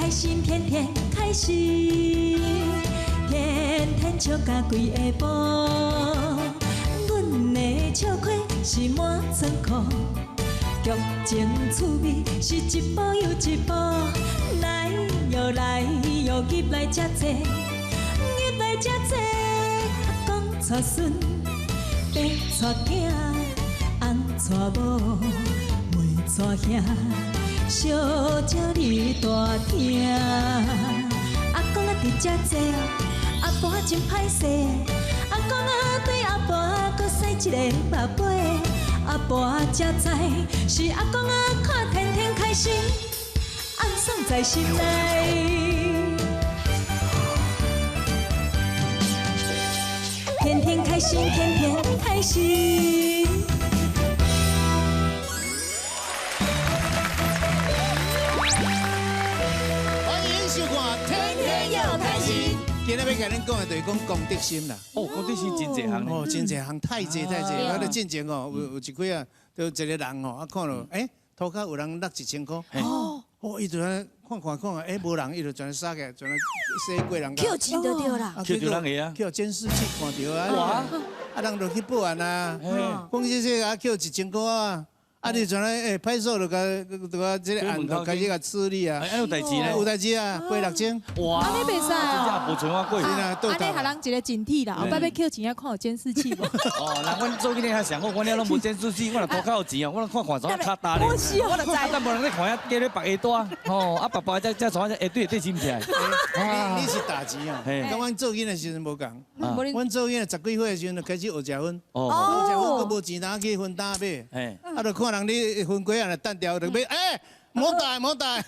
開心，天天開心，天天笑甲規下晡。阮的笑虧是滿倉庫，劇情趣味是一步又一步。來喲來喲，入來遮濟，入來遮濟。阿公娶孫，爸娶囝，翁娶某，妹娶兄。小鸟你大听，阿公啊伫遮坐，阿婆真歹势。阿公啊对阿婆阁驶一个目尾，阿婆才知是阿公啊看天天開心，暗爽在心內。天天開心，天天開心。今日欲共恁講的就是講公德心啦。哦，公德心真濟項。哦，真濟項，太濟太濟。我咧進前哦，有一幾啊，就一個人吼，啊看著，欸，塗跤有人落1000箍。哦。哦，伊就按呢看看看，欸，無人，伊就全殺起來，全洗過人。扣錢就對啦。扣著人的啊。扣監視器看著啊。啊，人就去報案啊。講這這啊，扣1000箍啊。啊！你像咧，欸，派出所就共，就共這個案就開始共處理啊。啊，有代誌咧？有代誌啊，賠6000。哇！按呢袂使哦。無像我過。按呢予人一個警惕啦，後擺欲扣錢愛看有監視器無？哦，那阮做囡仔較上好，阮遐攏無監視器，我若塗跤有錢哦，我攏看看怎較焦焦咧。我是哦，我就知。但無人咧看遐，加咧縛鞋帶，吼，啊縛縛才才怎下對對是毋是？你是大錢哦。佮阮做囡仔時陣無仝。阮做囡仔十幾歲的時陣就開始學食薰。哦。學食薰，閣無錢通去薰單買。啊，就看人咧薰粿仔，等掉就欲，欸，莫帶莫帶，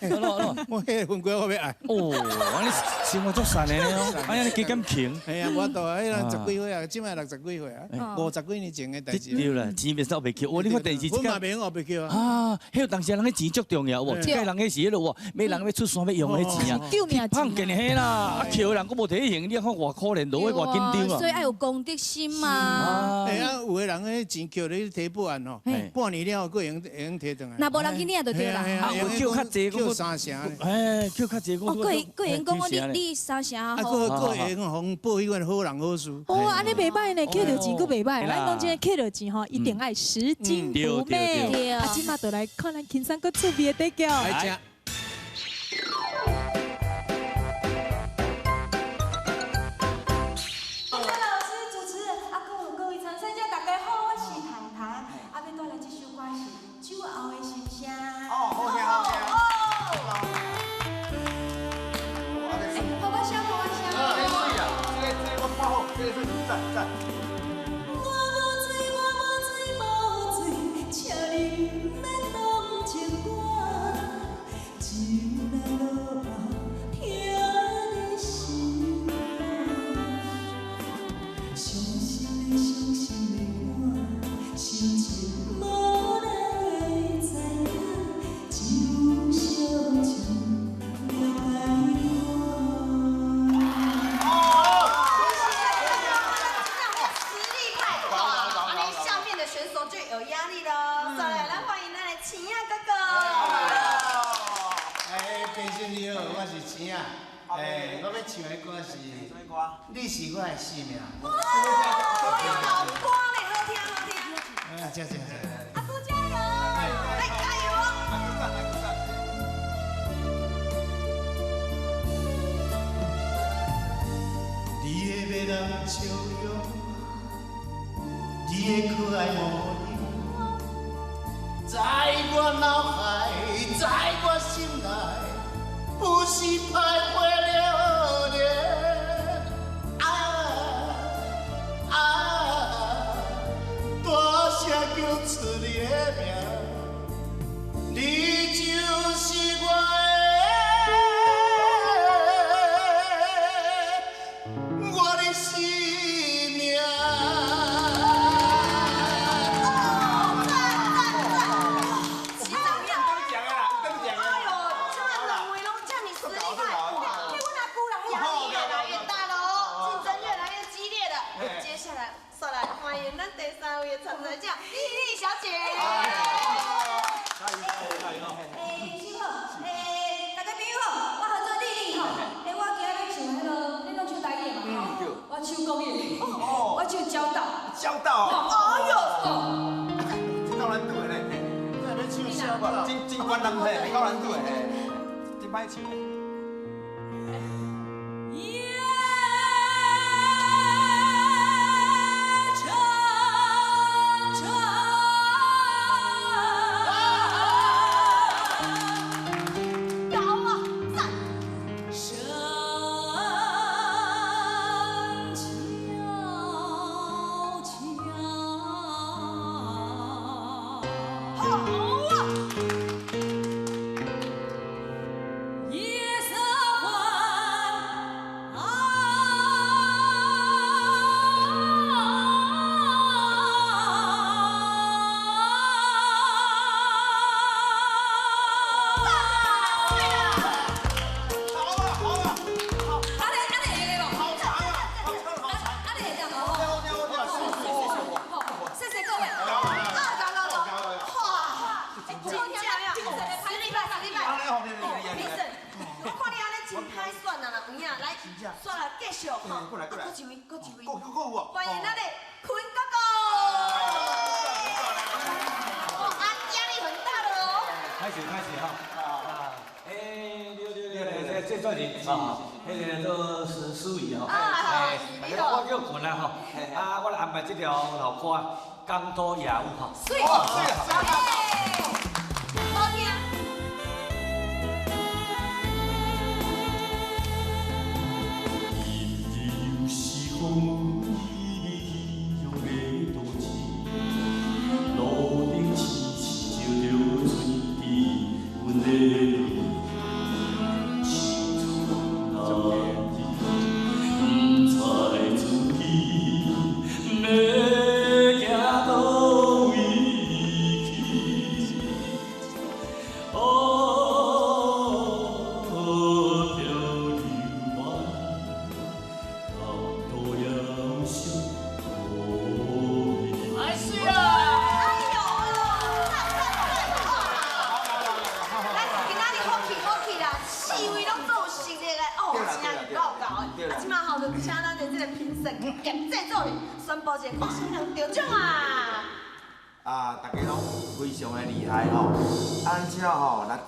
我彼個薰粿我欲愛。哦，按呢生活足散的哦，按呢加減窮。嘿啊，無法度啊，彼個十幾歲啊，這擺60幾歲啊，50幾年前的代誌。對啦，錢袂使白抾。哦，你看電視。我嘛袂用烏白抾啊。啊，彼當時人彼錢足重要無？這擺人彼是彼落喎，欲人欲出山欲用彼錢啊。救命錢。胖見的啦，啊，抾的人閣無提還，你看偌可憐，落去偌緊張啊。所以愛有公德心嘛。欸啊，有的人彼錢抾咧提報案吼，半年了後閣會用會用提轉來。若無人去領就對啦。啊，有扣較濟，扣三成。哎，扣較濟。哦，閣會用講我你三成啊，閣會用予報彼款好人好事。哦，按呢袂䆀呢，抾著錢閣袂䆀。咱講真，抾著錢吼，一定愛拾金不昧。啊，這馬就來看咱輕鬆閣趣味的底叫。來食。你是我的生命。哇，好歌嘞，好聽好聽。啊，謝謝謝。阿姑加油！來加油哦！你的迷人笑容，你的可愛模樣，在我腦海，在我心內，不是徘徊流連。叫出你的名，你就是我的，我的生命。哦，讚讚讚！哎呦，這兩位攏這麼實力派，聽阮阿姑啦，壓力越來越大了哦，競爭越來越激烈了。接下來，煞來歡迎咱第三位的參賽者麗麗小姐。真真悬难嘿，高难度的嘿，真歹唱。欢迎咱的坤哥哥。哦，啊，压力很大了哦。开始开始哈。啊，哎，对对对，这算是是，彼个做司司仪吼。哎，我叫坤啊吼，啊，我来安排这条老歌《江都夜雨》吼。水，好听。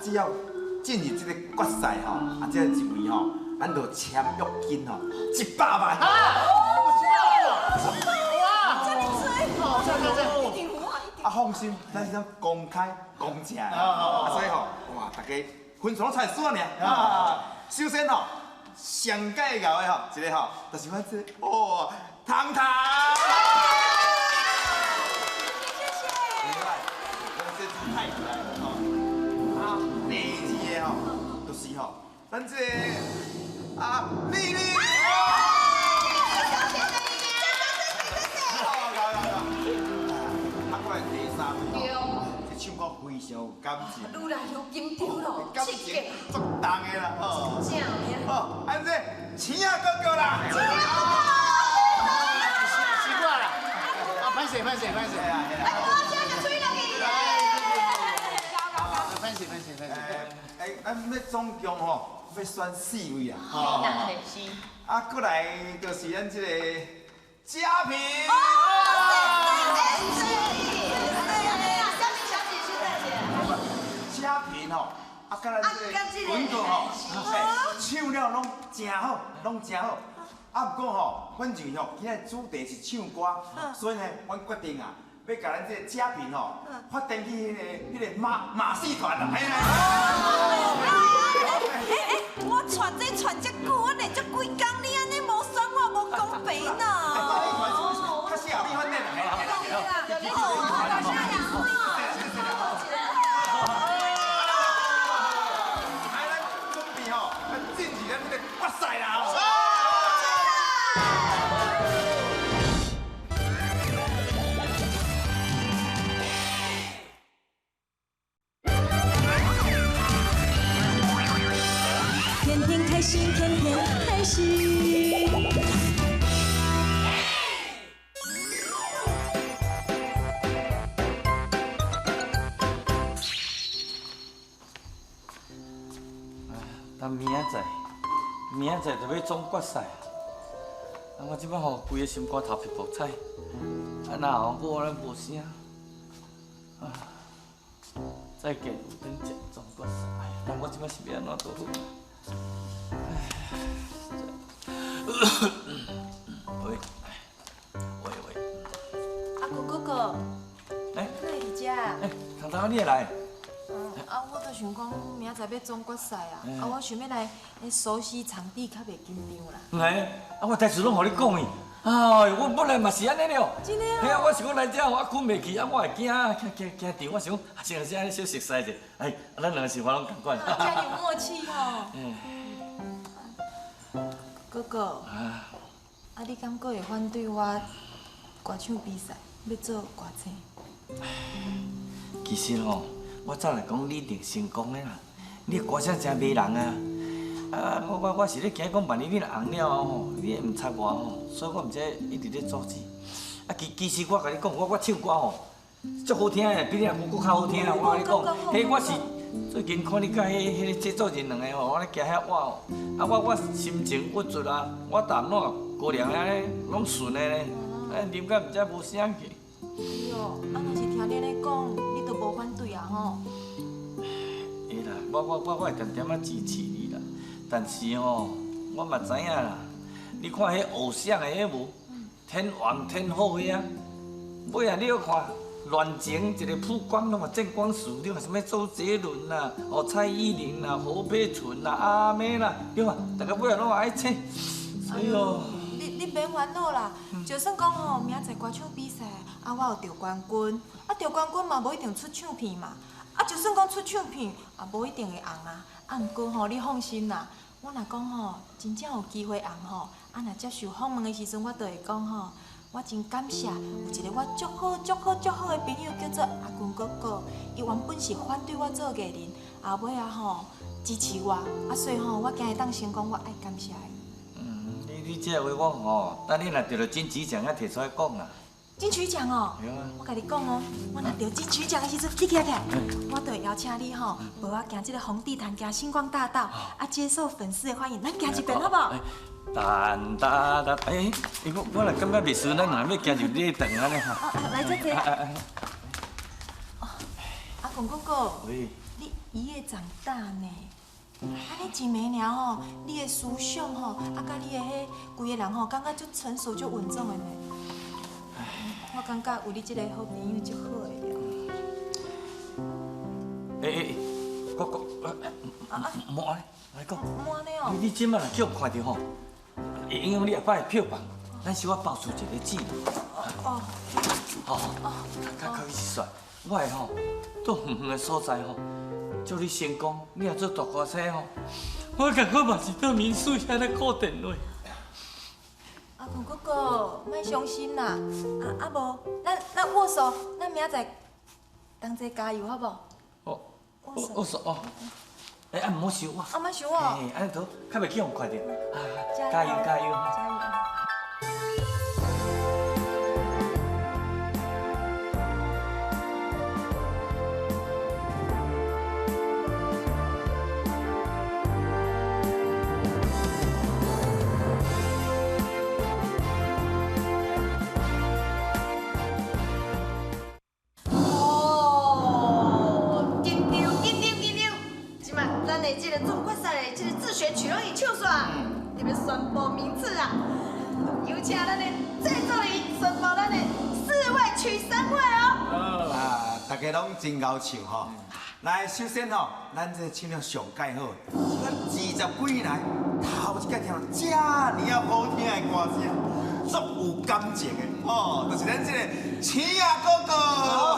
只要进入这个决赛吼，啊，这一位吼，咱就签约金吼100万。啊！哇！这么多！啊，放心，咱是公开公正的，啊，所以吼，哇，大家分数拢才输尔啊。首先吼，上盖𠢕的吼，一个吼，就是阮这个哦，糖糖。谢谢。这太厉害了吼。第二个吼，就是吼，咱这个啊，丽丽。啊，过来第三位吼，这唱歌非常有感情，愈来愈紧张咯，感情足重的啦，吼。真正哦，按这钱仔哥哥啦。钱仔哥哥。习惯啦。啊，歹势歹势歹势。来，我先个吹落去。歹势歹势歹势。哎，咱要总共吼，要选四位啊。吼。是。啊，过来就是咱这个佳平。哦，是是是。佳平吼，啊，佮咱这个文哥吼，唱了拢真好，拢真好。啊，毋过吼，阮认为吼，今仔主题是唱歌，所以呢，阮决定啊。欲共咱这个佳平吼，发展去彼个马戏团啦，嘿啦！哎，我传这传这久，我连这几工你按呢无选我，无公平呐！较适合你发展啦，来，咱准备吼，咱进入咱这个决赛啦！天天开心，天天开心。但明仔载，明仔载就欲总决赛啊！我这摆吼，规个心肝头皮爆彩，啊，若吼我咱无声，啊，再见有等奖总决赛，但我这摆是欲按怎都好。喂，喂喂。阿哥哥哥，哎，哪会伫遮？哎，糖糖你也来？啊，我就想讲明仔载欲总决赛啊，啊，我想欲来熟悉场地，较袂紧张啦。来，啊，我台词拢予你讲去。哎，我本来嘛是按呢了。真的啊？嘿啊，我是讲来遮，我睏袂去，啊，我会惊惊惊惊场，我想讲，先先按呢小熟似者。哎，咱两个生活拢仝款。遮有默契吼。哥哥。啊。啊，你敢阁会反对我歌唱比赛，欲做歌星？其实吼，我早来讲你一定成功的啦。你的歌声真迷人啊！啊，我是咧惊讲，万一你若红了后吼，你会毋插我吼，所以我毋知一直咧阻止。啊，其实我共你讲，我唱歌吼，足好听的，比你阿姑阁较好听啊！我共你讲，彼我是最近看你佮彼个制作人两个吼，我咧行遐活吼，啊，我心情郁卒啊，我逐暗拢高粱安呢，拢顺的咧，啊，啉到毋知无声去。哎哟，啊，若是听你按呢讲，你都无反对啊吼？会啦，我会恬恬仔支持你啦。但是吼，我嘛知影啦。你看彼偶像的彼无，天王天后彼啊，尾啊你搁看乱情一个曝光，拢嘛见光死。你看啥物周杰伦啦，哦蔡依林啦，何佩纯啦，阿妹啦，对吧？逐个尾仔拢爱请。哎哟，你免烦恼啦，就算讲吼，明仔载歌唱比赛，啊我有得冠军，啊得冠军嘛无一定出唱片嘛，啊就算讲出唱片，也无一定会红啊。啊，毋过吼，你放心啦，我若讲吼，真正有机会红吼，啊若接受访问的时阵，我就会讲吼，我真感谢有一个我足好、足好、足好的朋友叫做阿军哥哥，伊原本是反对我做艺人，后尾啊吼支持我，啊所以吼我今日当成功，我爱感谢伊。你这话我吼，等你若得著金曲奖，才提出来讲啦。金曲奖哦，我共你讲哦，我若得金曲奖的时阵，你起来，我就会邀请你吼，陪我行这个红地毯，行星光大道，啊，接受粉丝的欢迎，咱行一遍好无？哒哒哒，哎，我若感觉袂输，咱两个欲行入你的堂按呢哈。来这坐。阿公哥哥，你一夜长大呢。啊，你一暝尔吼，你的思想吼，啊，佮你的彼规个人吼，感觉足成熟、足稳重的呢。我感觉有你这个好朋友足好的了。欸，我莫按呢，来讲。莫按呢哦。你这摆若叫看著吼，会影响你后摆的票房。咱小可保持一个距离。哦。好，较较去说，我会吼，到远远的所在吼。祝你成功，你若做大歌星吼，我共款嘛是到民宿遐咧顾电话。阿公哥哥，莫伤心啦，啊无，咱握手，咱明仔载同齐加油好无？哦，握手哦。哎，啊，毋好收我。啊，莫收我。哎，按呢都较袂去予看著。加油加油！加油！大家拢真𠢕唱吼，来，首先吼，咱这唱了上盖好，是咱20几年来头一摆听到遮尔啊好听的歌声，足有感情的哦，就是咱这个青仔哥哥，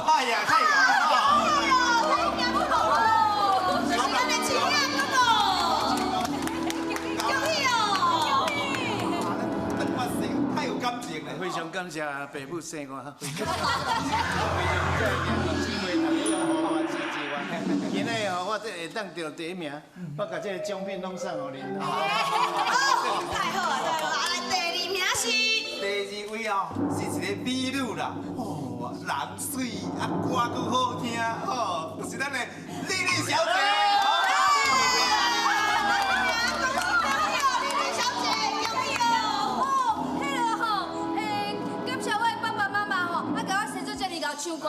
哎呀，太好了，太好了，就是咱的青仔哥哥，恭喜哦！太有感情了，非常感谢爸母生我。今日吼，我这会当得第一名，我共这个奖品拢送予恁。太好啊，太好啊！来，第二名是。第二位哦，是一个美女啦，哦，人媠啊，歌阁好听，哦，就是咱的丽丽小姐。丽丽小姐，恭喜哦！哦，彼个吼，感谢我的爸爸妈妈吼，啊，共我生做遮尔𠢕唱歌。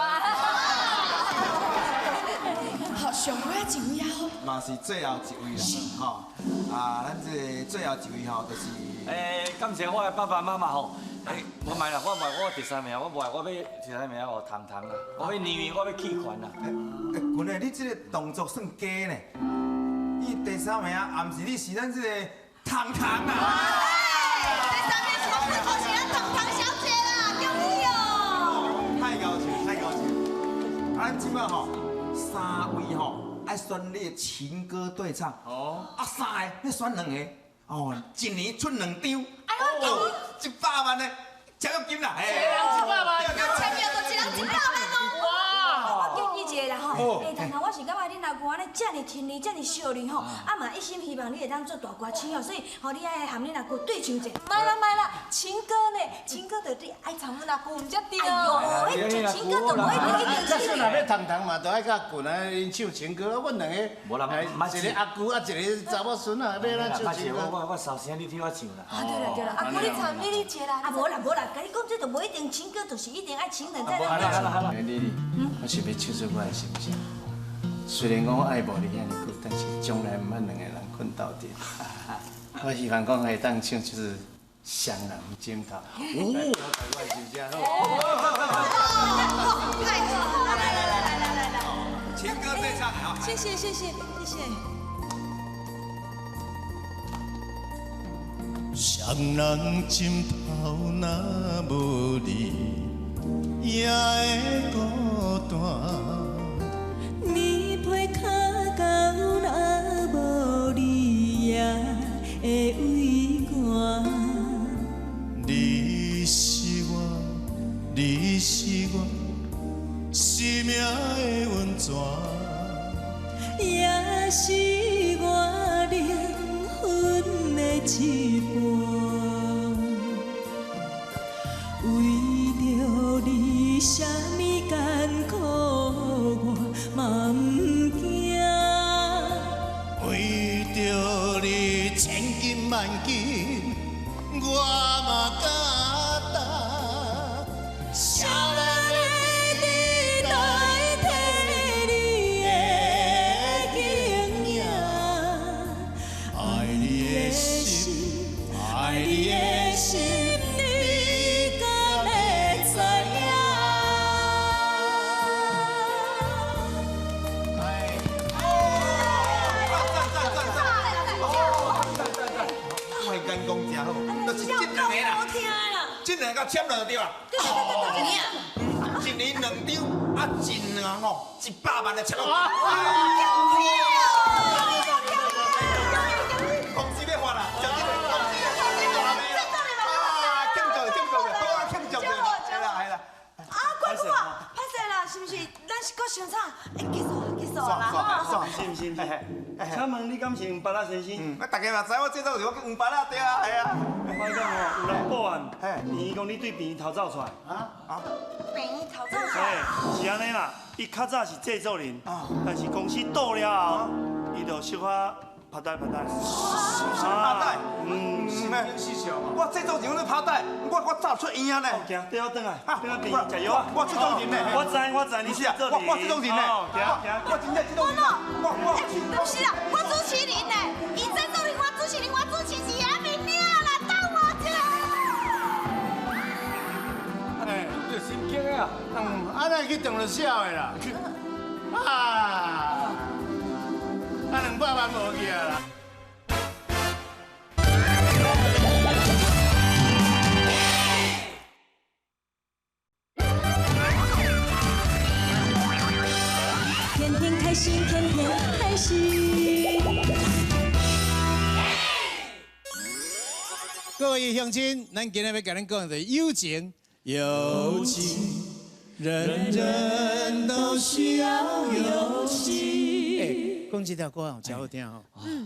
一位啊？嘛是最后一位啦，吼！啊，咱这个最后一位吼，就是感谢我的爸爸妈妈吼。我买啦，我买，我第三名，我无爱，我要第三名哦，糖糖啦，我要年我要弃权啦。群仔，你这个动作算假呢？你第三名，也毋是你，是咱这个糖糖啊！第三名是我是咱糖糖小姐啦，恭喜哦！太高兴，太高兴！啊，咱这摆吼，三位吼爱选你的情歌对唱。哦。啊，三个你选两个，哦，一年出两张。哦，100万的奖金啦！一人100万，签约就一人100万哦！哇！我建议一个啦吼，糖糖，我是感觉恁阿舅按呢遮尔亲你，遮尔惜你吼，啊嘛一心希望你会当做大歌星吼，所以吼你爱含恁阿舅对唱一下。莫啦莫啦，情歌呢？情歌就你爱唱阮阿舅，毋才对。哎呦，彼唱情歌就无一定一定。假使若欲糖糖嘛，就爱佮群仔𪜶唱情歌，阮两个，一个阿舅啊，一个查某孙啊，欲按怎唱情歌？我烧声，你替我唱啦。啊对啦对啦，阿舅你唱你你一个啦。啊无啦无啦，共你讲这就无一定情歌，就是一定爱情人在咱唱。丽丽，我是欲唱出我的心声。虽然讲我爱慕你遐尔久，但是从来毋捌两个人睏斗阵。我希望讲会当唱出双人枕头。哦，我是这好。太好了，来来来来来来，情歌对唱好。谢谢谢谢谢谢。双人枕头若无你，也会孤单。棉被跤狗若无你，也会畏寒。你是我，你是我生命的温泉，也是我灵魂的一半。为著你，啥物艰苦我嘛毋惊。为著你，千金万金我嘛敢担。双人的代替你的景影，爱你的心，爱你的心，你敢会知影？我敢讲真好，就是这两个啦，这两个签落就对啦。对对对对，一年两张，啊，一两吼100万的签落。公司欲发啦，就这个公司大名啊，庆祝庆祝的，好啊，庆祝的，系啦系啦。啊，关母啊，歹势啦，是毋是？咱是阁伤早，结束啊，结束啊啦。是毋是？毋是。请问你敢是黄八仔先生？我大家嘛知我这组是我叫黄八仔对啊，系啊。我讲吼，有人报案，病院讲你对病院逃走出来。啊啊！病院逃走出来？是按呢啦，伊较早是制作人，但是公司倒了后，伊就小可拍呆拍呆。拍呆？嗯，是咩？我制作人咧拍呆，我早出院啊呢。行，缀我转来，缀我病院食药啊。我制作人呢？我知我知，你是啊，我制作人呢？行行，我真正制作人。我不是啦，我主持人呢，伊制作人，我主持人，我主持是阿明了啦，等我一下。哎，就心惊啊！嗯，啊，那去中了痟的啦。啊，啊200万无去啊啦。天天开心，天天开心。各位乡亲，咱今日欲共恁讲的是友情，友情，人人都需要友情。哎，讲这条歌哦，真好听吼。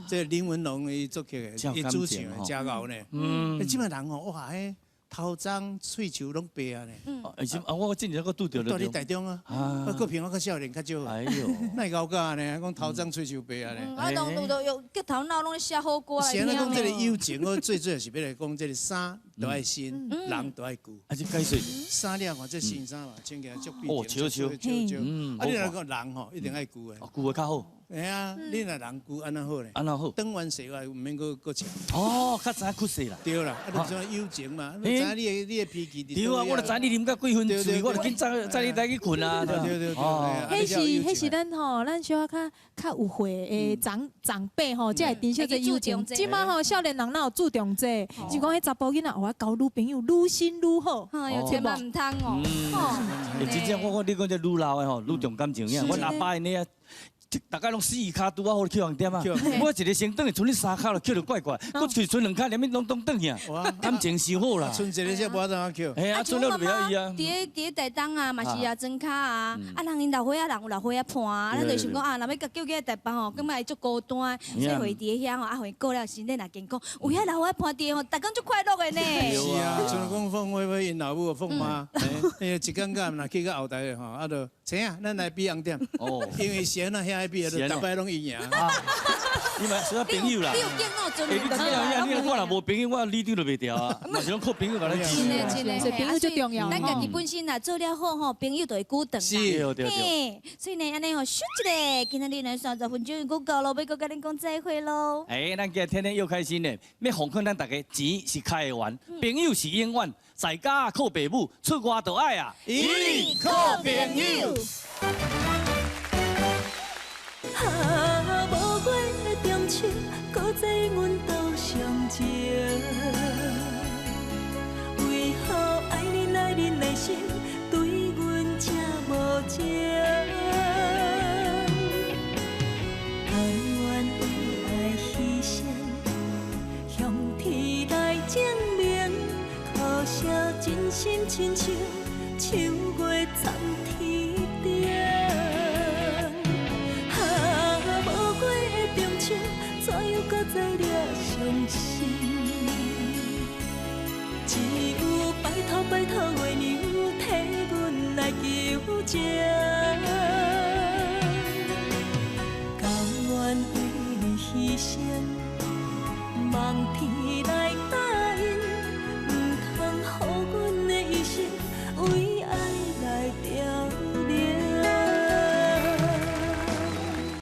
这林文龙伊作曲的，伊主唱的，真𠢕呢。嗯。这摆人吼，哇，彼头鬃、喙须拢白啊呢。而且啊，我之前阁拄著了。住伫台中啊，我阁朋友较少年较少。哎呦，哪会𠢕甲按呢？讲头鬃喙须白啊呢。啊，拢有都用激头脑拢咧写好歌来听。是按怎讲这个友情，我最主要是欲来讲这个三都爱新，人都爱旧。啊，这解释。衫你看这新衫嘛，穿起来足哦，笑笑。笑笑。啊，你若讲人吼，一定爱旧的。旧的较好。嘿啊，你若人旧按怎好咧？按怎好？转弯洗来毋免阁阁穿。哦，较知影缺势啦。对啦，啊，你怎友情嘛？你知影你的脾气。对啊，我就知你啉到几分醉，我就紧早载你带去困啊。对对对。彼是咱吼，咱小可较有岁的长辈吼，才会珍惜这友情。这摆吼，少年人哪有注重这个？就讲彼查埔囡仔，哇，交女朋友愈新愈好。哎呦，千万毋通哦。欸，真正我你讲这愈老的吼，愈重感情影。阮阿爸𪜶咧。大概拢死伊跤拄仔好去予人点啊！我一个先转去，賰你三跤就捡著怪怪，阁喙賰两跤，连物拢拢转去啊！感情伤好啦。賰一个才无法度捡。嘿啊，賰了就袂晓伊啊。伫咧台东啊，嘛是啊，庄跤啊，啊人𪜶老岁仔人有老岁仔伴啊，咱就想讲啊，若欲共叫起来台北吼，感觉会足孤单，所以予伊伫咧遐吼，啊，予伊顾了身体若健康，有遐老岁仔伴伫吼，逐工足快乐的呢。是啊，像讲凤飞飞𪜶老母凤妈，一工到若去到后台吼，啊就，请啊，咱来比红点。哦。因为闲啊，遐爱比，就逐摆拢伊赢。你嘛需要朋友啦。你有见到尊？欸，你知影你我若无朋友，我里长就袂牢啊。嘛是拢靠朋友共咱支持。真的真的，所以朋友最重要。咱家己本身若做了好吼，朋友就会鼓掌。是，对对对。所以呢，按呢吼，翕一下，今仔日呢30分钟已经到咯，欲阁共恁讲再会咯。欸，咱今日天天又开心呢，欲奉劝咱大家，钱是开会完，朋友是永远，在家靠爸母，出外就爱啊，依靠朋友。啊，无月的中秋，搁再阮斗相情。为何爱恁爱恁的心，对阮这无情？甘愿为爱牺牲，向天来证明。可惜真心亲像秋月藏天顶。怎样搁再惹伤心？只有拜托拜托月娘，替阮来求情。